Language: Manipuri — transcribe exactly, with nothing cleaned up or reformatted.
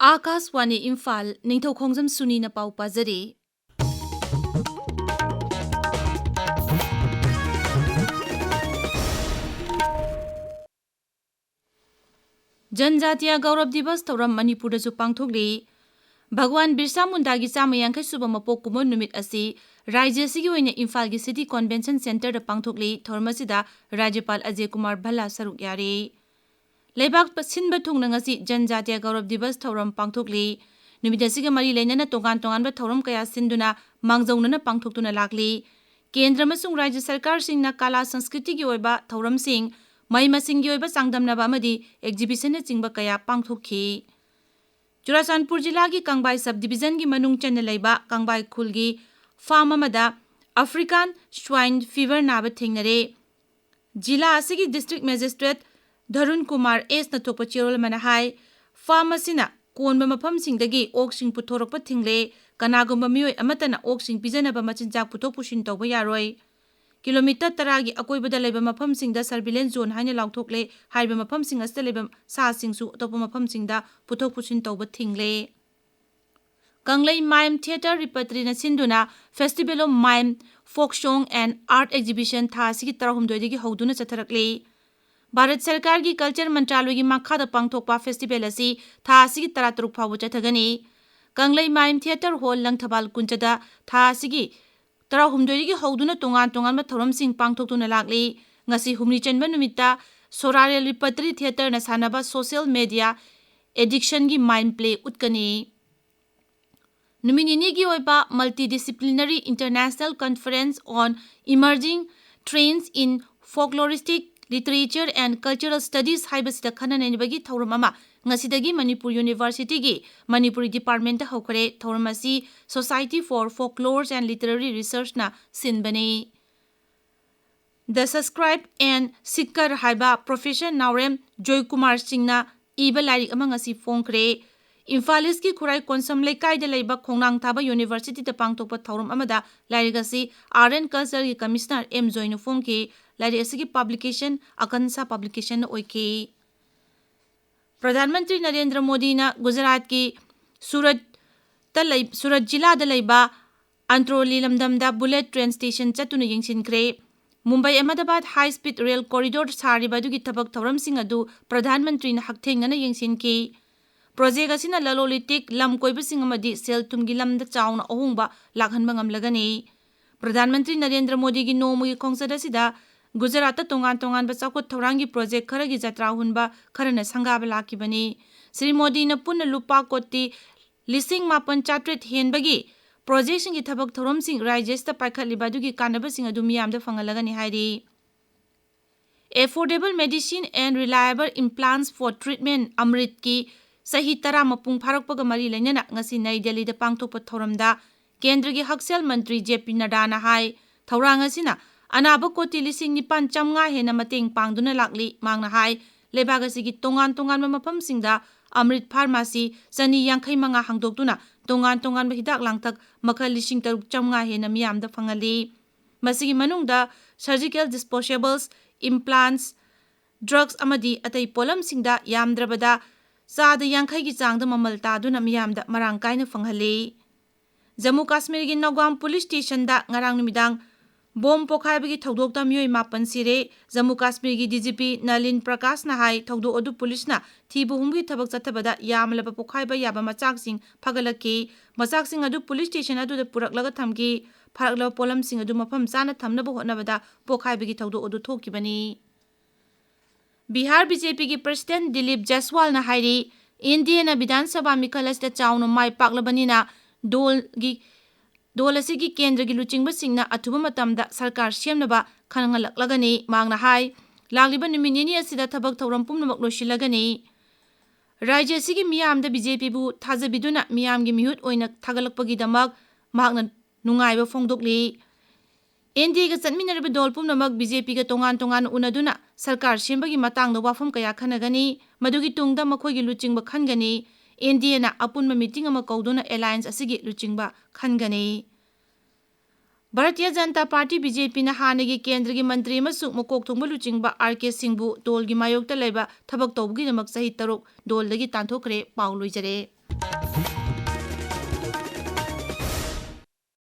ꯑꯥꯀꯥꯁꯋꯥꯅꯤ ꯏꯝꯐꯥꯜ, ꯅꯤꯡꯊꯧꯈꯣꯡꯖꯝ ꯁꯨꯅꯤꯅ ꯄꯥꯎ ꯄꯥꯖꯔꯤ꯫ ꯖꯟꯖꯥꯇꯤꯌꯥ ꯒꯧꯔꯕ ꯗꯤꯕꯁ ꯊꯧꯔꯝ ꯃꯅꯤꯄꯨꯔꯗꯁꯨ ꯄꯥꯡꯊꯣꯛꯂꯤ꯫ ꯚꯒꯋꯥꯟ ꯕꯤꯔꯁꯥ ꯃꯨꯟꯗꯥꯒꯤ ꯆꯥꯝꯃ ꯌꯥꯡꯈꯩ ꯁꯨꯕ ꯃꯄꯣꯛ ꯀꯨꯝꯑꯣꯟ ꯅꯨꯃꯤꯠ ꯑꯁꯤ ꯔꯥꯖ꯭ꯌ ꯑꯁꯤꯒꯤ ꯑꯣꯏꯅ ꯏꯝꯐꯥꯜꯒꯤ ꯁꯤꯇꯤ ꯀꯣꯟꯚꯦꯟꯁꯟ ꯁꯦꯟꯇꯔꯗ ꯄꯥꯡꯊꯣꯛꯂꯤ꯫ ꯊꯧꯔꯝ ꯑꯁꯤꯗ ꯔꯥꯖ꯭ꯌꯄꯥꯜ ꯑꯖꯦ ꯀꯨꯃꯥꯔ ꯚꯜꯂꯥ ꯁꯔꯨꯛ ꯌꯥꯔꯤ꯫ ꯂꯩꯕꯥꯛ ꯄ-, ꯁꯤꯟꯕ ꯊꯨꯡꯅ ꯉꯁꯤ ꯖꯟꯖꯥꯇꯤꯌꯥ ꯒꯧꯔꯕ ꯗꯤꯕꯁ ꯊꯧꯔꯝ ꯄꯥꯡꯊꯣꯛꯂꯤ꯫ ꯅꯨꯃꯤꯠ ꯑꯁꯤꯒ ꯃꯔꯤ ꯂꯩꯅꯅ ꯇꯣꯉꯥꯟ ꯇꯣꯉꯥꯟꯕ ꯊꯧꯔꯝ ꯀꯌꯥ ꯁꯤꯟꯗꯨꯅ ꯃꯥꯡꯖꯧꯅꯅ ꯄꯥꯡꯊꯣꯛꯇꯨꯅ ꯂꯥꯛꯂꯤ꯫ ꯀꯦꯟꯗ꯭ꯔ ꯑꯃꯁꯨꯡ ꯔꯥꯖ꯭ꯌ ꯁꯔꯀꯥꯔꯁꯤꯡꯅ ꯀꯂꯥ ꯁꯪꯁꯀ꯭ꯔꯤꯇꯤꯒꯤ ꯑꯣꯏꯕ ꯊꯧꯔꯝꯁꯤꯡ, ꯃꯍꯩ ꯃꯁꯤꯡꯒꯤ ꯑꯣꯏꯕ ꯆꯥꯡꯗꯝꯅꯕ ꯑꯃꯗꯤ ꯑꯦꯛꯖꯤꯕꯤꯁꯟꯅꯆꯤꯡꯕ ꯀꯌꯥ ꯄꯥꯡꯊꯣꯛꯈꯤ꯫ ꯆꯨꯔꯥꯆꯥꯟꯄꯨꯔ ꯖꯤꯂꯥꯒꯤ ꯀꯪꯕꯥꯏ ꯁꯕ ꯗꯤꯕꯤꯖꯟꯒꯤ ꯃꯅꯨꯡ ꯆꯟꯅ ꯂꯩꯕ ꯀꯪꯕꯥꯏ ꯈꯨꯜꯒꯤ ꯐꯥꯔꯝ ꯑꯃꯗ ꯑꯐ꯭ꯔꯤꯀꯥꯟ ꯁ꯭ꯋꯥꯏꯟ ꯐꯤꯚꯔ ꯅꯥꯕ ꯊꯦꯡꯅꯔꯦ꯫ ꯖꯤꯂꯥ ꯑꯁꯤꯒꯤ ꯗꯤꯁꯇ꯭ꯔꯤꯛ ꯃꯦꯖꯤꯁꯇ꯭ꯔꯦꯠ ꯙꯔꯨꯟ ꯀꯨꯃꯥꯔ ꯑꯦꯁꯅ ꯊꯣꯛꯄ ꯆꯦꯔꯣꯜ ꯑꯃꯅ ꯍꯥꯏ, ꯐꯥꯔꯝ ꯑꯁꯤꯅ ꯀꯣꯟꯕ ꯃꯐꯝꯁꯤꯡꯗꯒꯤ ꯑꯣꯛꯁꯤꯡ ꯄꯨꯊꯣꯔꯛꯄ ꯊꯤꯡꯂꯦ꯫ ꯀꯅꯥꯒꯨꯝꯕ ꯃꯤꯑꯣꯏ ꯑꯃꯠꯇꯅ ꯑꯣꯛꯁꯤꯡ ꯄꯤꯖꯅꯕ ꯃꯆꯤꯟꯖꯥꯛ ꯄꯨꯊꯣꯛ ꯄꯨꯁꯤꯟ ꯇꯧꯕ ꯌꯥꯔꯣꯏ꯫ ꯀꯤꯂꯣꯃꯤꯇꯔ ꯇꯔꯥꯒꯤ ꯑꯀꯣꯏꯕꯗ ꯂꯩꯕ ꯃꯐꯝꯁꯤꯡꯗ surveillance zone ꯍꯥꯏꯅ ꯂꯥꯎꯊꯣꯛꯂꯦ꯫ ꯍꯥꯏꯔꯤꯕ ꯃꯐꯝꯁꯤꯡ ꯑꯁꯤꯗ ꯂꯩꯕ ꯁꯥꯁꯤꯡꯁꯨ ꯑꯇꯣꯞꯄ ꯃꯐꯝꯁꯤꯡꯗ ꯄꯨꯊꯣꯛ ꯄꯨꯁꯤꯟ ꯇꯧꯕ ꯊꯤꯡꯂꯦ꯫ ꯀꯪꯂꯩ ꯃꯥꯏꯝ ꯊꯤꯌꯦꯇꯔ ꯔꯤꯄꯇ꯭ꯔꯤꯅ ꯁꯤꯟꯗꯨꯅ Festival of Mime, Folk Song and Art Exhibition ꯊꯥ ꯑꯁꯤꯒꯤ ꯇꯔꯥꯍꯨꯝꯗꯣꯏꯗꯒꯤ ꯍꯧꯗꯨꯅ ꯆꯠꯊꯔꯛꯂꯤ꯫ ꯚꯥꯔꯠ ꯁꯔꯀꯥꯔꯒꯤ ꯀꯜꯆꯔ ꯃꯟꯇ꯭ꯔꯥꯂꯣꯏꯒꯤ ꯃꯈꯥꯗ ꯄꯥꯡꯊꯣꯛꯄ ꯐꯦꯁꯇꯤꯚꯦꯜ ꯑꯁꯤ ꯊꯥ ꯑꯁꯤꯒꯤ ꯇꯔꯥꯇꯔꯨꯛ ꯐꯥꯎꯕ ꯆꯠꯊꯒꯅꯤ꯫ ꯀꯪꯂꯩ ꯃꯥꯏꯝ ꯊꯤꯌꯦꯇꯔ ꯍꯣꯜ, ꯂꯪꯊꯕꯥꯜ ꯀꯨꯟꯆꯗ ꯊꯥ ꯑꯁꯤꯒꯤ ꯇꯔꯥꯍꯨꯝꯗꯣꯏꯗꯒꯤ ꯍꯧꯗꯨꯅ ꯇꯣꯉꯥꯟ ꯇꯣꯉꯥꯟꯕ ꯊꯧꯔꯝꯁꯤꯡ ꯄꯥꯡꯊꯣꯛꯇꯨꯅ ꯂꯥꯛꯂꯤ꯫ ꯉꯁꯤ ꯍꯨꯝꯅꯤ ꯆꯟꯕ ꯅꯨꯃꯤꯠꯇ ꯁꯣꯔꯥꯔꯦꯜ ꯔꯤꯄꯇ꯭ꯔꯤ ꯊꯤꯌꯦꯇꯔꯅ ꯁꯥꯟꯅꯕ social media addiction ꯒꯤ mime play ꯎꯠꯀꯅꯤ꯫ ꯅꯨꯃꯤꯠ ꯅꯤꯅꯤꯒꯤ ꯑꯣꯏꯕ Multidisciplinary International Conference on Emerging Trends in Folkloristic Literature and Cultural Studies ꯍꯥꯏꯕꯁꯤꯗ ꯈꯟꯅ ꯅꯩꯅꯕꯒꯤ ꯊꯧꯔꯝ ꯑꯃ ꯉꯁꯤꯗꯒꯤ ꯃꯅꯤꯄꯨꯔ ꯌꯨꯅꯤꯚꯔꯁꯤꯇꯤꯒꯤ ꯃꯅꯤꯄꯨꯔꯤ ꯗꯤꯄꯥꯔꯠꯃꯦꯟꯇ ꯍꯧꯈꯔꯦ꯫ ꯊꯧꯔꯝ ꯑꯁꯤ Society for Folklore and Literary Research ꯅ ꯁꯤꯟꯕꯅꯤ꯫ The Scribe and Seeker ꯍꯥꯏꯕ ꯄ꯭ꯔꯣꯐꯦꯁꯔ ꯅꯥꯎꯔꯦꯝ ꯖꯣꯏꯀꯨꯃꯥꯔ ꯁꯤꯡꯅ ꯏꯕ ꯂꯥꯏꯔꯤꯛ ꯑꯃ ꯉꯁꯤ ꯐꯣꯡꯈ꯭ꯔꯦ꯫ ꯏꯝꯐꯥꯜ ꯏꯁꯀꯤ ꯈꯨꯔꯥꯏ ꯀꯣꯟꯁꯝ ꯂꯩꯀꯥꯏꯗ ꯂꯩꯕ ꯈꯣꯡꯅꯥꯡ ꯊꯥꯕ ꯌꯨꯅꯤꯚꯔꯁꯤꯇꯤꯗ ꯄꯥꯡꯊꯣꯛꯄ ꯊꯧꯔꯝ ꯑꯃꯗ ꯂꯥꯏꯔꯤꯛ ꯑꯁꯤ Art and Culture ꯒꯤ ꯀꯃꯤꯁꯅꯔ ꯑꯦꯝ ꯖꯣꯏꯅ ꯐꯣꯡꯈꯤ꯫ ꯂꯥꯏꯔꯤꯛ ꯑꯁꯤꯒꯤ ꯄꯕ꯭ꯂꯤꯀꯦꯁꯟ ꯑꯀꯟꯁꯥ ꯄꯕ꯭ꯂꯤꯀꯦꯁꯟꯅ ꯑꯣꯏꯈꯤ꯫ ꯄ꯭ꯔꯙꯥꯟ ꯃꯟꯇ꯭ꯔꯤ ꯅꯔꯦꯟꯗ꯭ꯔ ꯃꯣꯗꯤꯅ ꯒꯨꯖꯔꯥꯠꯀꯤ ꯁꯨꯔꯠꯇ ꯂꯩ-, ꯁꯨꯔꯠ ꯖꯤꯂꯥꯗ ꯂꯩꯕ ꯑꯟꯇ꯭ꯔꯣꯂꯤ ꯂꯝꯗꯝꯗ bullet train station ꯆꯠꯇꯨꯅ ꯌꯦꯡꯁꯤꯟꯈ꯭ꯔꯦ꯫ Mumbai Ahmedabad high speed rail corridor ꯁꯥꯔꯤꯕ ꯑꯗꯨꯒꯤ ꯊꯕꯛ ꯊꯧꯔꯝꯁꯤꯡ ꯑꯗꯨ ꯄ꯭ꯔꯙꯥꯟ ꯃꯟꯇ꯭ꯔꯤꯅ ꯍꯛꯊꯦꯡꯅꯅ ꯌꯦꯡꯁꯤꯟꯈꯤ꯫ Project ꯑꯁꯤꯅ ꯂꯂꯣꯟ ꯏꯇꯤꯛ, ꯂꯝ ꯀꯣꯏꯕꯁꯤꯡ ꯑꯃꯗꯤ ꯁꯦꯜ ꯊꯨꯝꯒꯤ ꯂꯝꯗ ꯆꯥꯎꯅ ꯑꯍꯣꯡꯕ ꯂꯥꯛꯍꯟꯕ ꯉꯝꯂꯒꯅꯤ꯫ ꯄ꯭ꯔꯙꯥꯟ ꯃꯟꯇ꯭ꯔꯤ ꯅꯔꯦꯟꯗ꯭ꯔ ꯃꯣꯗꯤꯒꯤ ꯅꯣꯡꯃꯒꯤ ꯈꯣꯡꯆꯠ ꯑꯁꯤꯗ ꯒꯨꯖꯔꯥꯠꯇ ꯇꯣꯉꯥꯟ ꯇꯣꯉꯥꯟꯕ ꯆꯥꯎꯈꯠ ꯊꯧꯔꯥꯡꯒꯤ project ꯈꯔꯒꯤ ꯖꯇ꯭ꯔꯥ ꯍꯨꯟꯕ ꯈꯔꯅ ꯁꯪꯒꯥꯕ ꯂꯥꯛꯈꯤꯕꯅꯤ꯫ ꯁ꯭ꯔꯤ ꯃꯣꯗꯤꯅ ꯄꯨꯟꯅ ꯂꯨꯄꯥ ꯀꯣꯇꯤ ꯂꯤꯁꯤꯡ ꯃꯥꯄꯟ ꯆꯥꯇ꯭ꯔꯦꯠ ꯍꯦꯟꯕꯒꯤ projectꯁꯤꯡꯒꯤ ꯊꯕꯛ ꯊꯧꯔꯝꯁꯤꯡ ꯔꯥꯖ꯭ꯌꯁꯤꯗ ꯄꯥꯏꯈꯠꯂꯤꯕ ꯑꯗꯨꯒꯤ ꯀꯥꯟꯅꯕꯁꯤꯡ ꯑꯗꯨ ꯃꯤꯌꯥꯝꯗ ꯐꯪꯍꯜꯂꯒꯅꯤ ꯍꯥꯏꯔꯤ꯫ Affordable Medicine and Reliable Implants for Treatment, ꯑꯃ꯭ꯔꯤꯠꯀꯤ ꯆꯍꯤ ꯇꯔꯥ ꯃꯄꯨꯡ ꯐꯥꯔꯛꯄꯒ ꯃꯔꯤ ꯂꯩꯅꯅ ꯉꯁꯤ ꯅꯩ ꯗꯦꯜꯂꯤꯗ ꯄꯥꯡꯊꯣꯛꯄ ꯊꯧꯔꯝꯗ ꯀꯦꯟꯗ꯭ꯔꯒꯤ ꯍꯛꯁꯦꯜ ꯃꯟꯇ꯭ꯔꯤ ꯖꯦ ꯄꯤ ꯅꯗꯥꯅ ꯍꯥꯏ, ꯊꯧꯔꯥꯡ ꯑꯁꯤꯅ ꯑꯅꯥꯕ ꯀꯣꯇꯤ ꯂꯤꯁꯤꯡ ꯅꯤꯄꯥꯟ ꯆꯥꯝꯃꯉꯥ ꯍꯦꯟꯅ ꯃꯇꯦꯡ ꯄꯥꯡꯗꯨꯅ ꯂꯥꯛꯂꯤ꯫ ꯃꯍꯥꯛꯅ ꯍꯥꯏ, ꯂꯩꯕꯥꯛ ꯑꯁꯤꯒꯤ ꯇꯣꯉꯥꯟ ꯇꯣꯉꯥꯟꯕ ꯃꯐꯝꯁꯤꯡꯗ ꯑꯃ꯭ꯔꯤꯠ ꯐꯥꯔꯃꯥꯁꯤ ꯆꯅꯤ ꯌꯥꯡꯈꯩ ꯃꯉꯥ ꯍꯥꯡꯗꯣꯛꯇꯨꯅ ꯇꯣꯉꯥꯟ ꯇꯣꯉꯥꯟꯕ ꯍꯤꯗꯥꯛ ꯂꯥꯡꯊꯛ ꯃꯈꯜ ꯂꯤꯁꯤꯡ ꯇꯔꯨꯛ ꯆꯥꯝꯃꯉꯥ ꯍꯦꯟꯅ ꯃꯤꯌꯥꯝꯗ ꯐꯪꯍꯜꯂꯤ꯫ ꯃꯁꯤꯒꯤ ꯃꯅꯨꯡꯗ surgical disposables, implants, drugs ꯑꯃꯗꯤ ꯑꯇꯩ ꯄꯣꯠꯂꯝꯁꯤꯡꯗ ꯌꯥꯝꯗ꯭ꯔꯕꯗ ꯆꯥꯗ ꯌꯥꯡꯈꯩꯒꯤ ꯆꯥꯡꯗ ꯃꯃꯜ ꯇꯥꯗꯨꯅ ꯃꯤꯌꯥꯝꯗ ꯃꯔꯥꯡ ꯀꯥꯏꯅ ꯐꯪꯍꯜꯂꯤ꯫ ꯖꯝꯃꯨ ꯀꯥꯁꯃꯤꯔꯒꯤ ꯅꯧꯒꯥꯝ ꯄꯨꯂꯤꯁ ꯁ꯭ꯇꯦꯁꯟꯗ ꯉꯔꯥꯡ ꯅꯨꯃꯤꯗꯥꯡ ꯕꯣꯝ ꯄꯣꯈꯥꯏꯕꯒꯤ ꯊꯧꯗꯣꯛꯇ ꯃꯤꯑꯣꯏ ꯃꯥꯄꯟ ꯁꯤꯔꯦ꯫ Jammu ꯀꯥꯁꯃꯤꯔꯒꯤ D G P Nalin ꯄ꯭ꯔꯀꯥꯁꯅ ꯍꯥꯏ, ꯊꯧꯗꯣꯛ ꯑꯗꯨ ꯄꯨꯂꯤꯁꯅ ꯊꯤꯕ ꯍꯨꯝꯕꯒꯤ ꯊꯕꯛ ꯆꯠꯊꯕꯗ ꯌꯥꯝꯂꯕ ꯄꯣꯈꯥꯏꯕ ꯌꯥꯕ ꯃꯆꯥꯛꯁꯤꯡ ꯐꯒꯠꯂꯛꯈꯤ꯫ ꯃꯆꯥꯛꯁꯤꯡ ꯑꯗꯨ ꯄꯨꯂꯤꯁ ꯁ꯭ꯇꯦꯁꯟ ꯑꯗꯨꯗ ꯄꯨꯔꯛꯂꯒ ꯊꯝꯈꯤ꯫ ꯐꯥꯔꯛꯂꯕ ꯄꯣꯠꯂꯝꯁꯤꯡ ꯑꯗꯨ ꯃꯐꯝ ꯆꯥꯅ ꯊꯝꯅꯕ ꯍꯣꯠꯅꯕꯗ ꯄꯣꯈꯥꯏꯕꯒꯤ ꯊꯧꯗꯣꯛ ꯑꯗꯨ ꯊꯣꯛꯈꯤꯕꯅꯤ꯫ ꯕꯤꯍꯥꯔ ꯕꯤ ꯖꯦ ꯄꯤꯒꯤ ꯄ꯭ꯔꯁꯤꯗꯦꯟ ꯗꯤꯂꯤꯞ ꯖꯥꯏꯁꯋꯥꯜꯅ ꯍꯥꯏꯔꯤ, ꯑꯦꯟ ꯗꯤ ꯑꯦꯅ ꯕꯤꯙꯥꯟ ꯁꯚꯥ ꯃꯤꯈꯜ ꯑꯁꯤꯗ ꯆꯥꯎꯅ ꯃꯥꯏ ꯄꯥꯛꯂꯕꯅꯤꯅ ꯗꯣꯜꯒꯤ, ꯗꯣꯜ ꯑꯁꯤꯒꯤ ꯀꯦꯟꯗ꯭ꯔꯒꯤ ꯂꯨꯆꯤꯡꯕꯁꯤꯡꯅ ꯑꯊꯨꯕ ꯃꯇꯝꯗ ꯁꯔꯀꯥꯔ ꯁꯦꯝꯅꯕ ꯈꯪꯍꯜꯂꯛꯂꯒꯅꯤ꯫ ꯃꯍꯥꯛꯅ ꯍꯥꯏ, ꯂꯥꯛꯂꯤꯕ ꯅꯨꯃꯤꯠ ꯅꯤꯅꯤ ꯑꯁꯤꯗ ꯊꯕꯛ ꯊꯧꯔꯝ ꯄꯨꯝꯅꯃꯛ ꯂꯣꯏꯁꯤꯜꯂꯒꯅꯤ꯫ ꯔꯥꯖ꯭ꯌ ꯑꯁꯤꯒꯤ ꯃꯤꯌꯥꯝꯗ ꯕꯤ ꯖꯦ ꯄꯤꯕꯨ ꯊꯥꯖꯕꯤꯗꯨꯅ ꯃꯤꯌꯥꯝꯒꯤ ꯃꯤꯍꯨꯠ ꯑꯣꯏꯅ ꯊꯥꯒꯠꯂꯛꯄꯒꯤꯗꯃꯛ ꯃꯍꯥꯛꯅ ꯅꯨꯡꯉꯥꯏꯕ ꯐꯣꯡꯗꯣꯛꯂꯤ꯫ ꯑꯦꯟ ꯗꯤ ꯑꯦꯒ ꯆꯠꯃꯤꯟꯅꯔꯤꯕ ꯗꯣꯜ ꯄꯨꯝꯅꯃꯛ ꯕꯤ ꯖꯦ ꯄꯤꯒ ꯇꯣꯉꯥꯟ ꯇꯣꯉꯥꯟꯅ ꯎꯅꯗꯨꯅ ꯁꯔꯀꯥꯔ ꯁꯦꯝꯕꯒꯤ ꯃꯇꯥꯡꯗ ꯋꯥꯐꯝ ꯀꯌꯥ ꯈꯟꯅꯒꯅꯤ꯫ ꯃꯗꯨꯒꯤ ꯇꯨꯡꯗ ꯃꯈꯣꯏꯒꯤ ꯂꯨꯆꯤꯡꯕ ꯈꯟꯒꯅꯤ꯫ ꯑꯦꯟ ꯗꯤ ꯑꯦꯅ ꯑꯄꯨꯟꯕ ꯃꯤꯇꯤꯡ ꯑꯃ ꯀꯧꯗꯨꯅ alliance ꯑꯁꯤꯒꯤ ꯂꯨꯆꯤꯡꯕ ꯈꯟꯒꯅꯤ꯫ Bharatiya Janata party, B J ꯄꯤꯅ ꯍꯥꯟꯅꯒꯤ ꯀꯦꯟꯗ꯭ꯔꯒꯤ ꯃꯟꯇ꯭ꯔꯤ ꯑꯃꯁꯨꯡ ꯃꯀꯣꯛ ꯊꯣꯡꯕ ꯂꯨꯆꯤꯡꯕ ꯑꯥꯔ ꯀꯦ ꯁꯤꯡꯕꯨ ꯗꯣꯜꯒꯤ ꯃꯥꯌꯣꯛꯇ ꯂꯩꯕ ꯊꯕꯛ ꯇꯧꯕꯒꯤꯗꯃꯛ ꯆꯍꯤ ꯇꯔꯨꯛ ꯗꯣꯜꯗꯒꯤ ꯇꯥꯟꯊꯣꯛꯈ꯭ꯔꯦ꯫ ꯄꯥꯎ ꯂꯣꯏꯖꯔꯦ꯫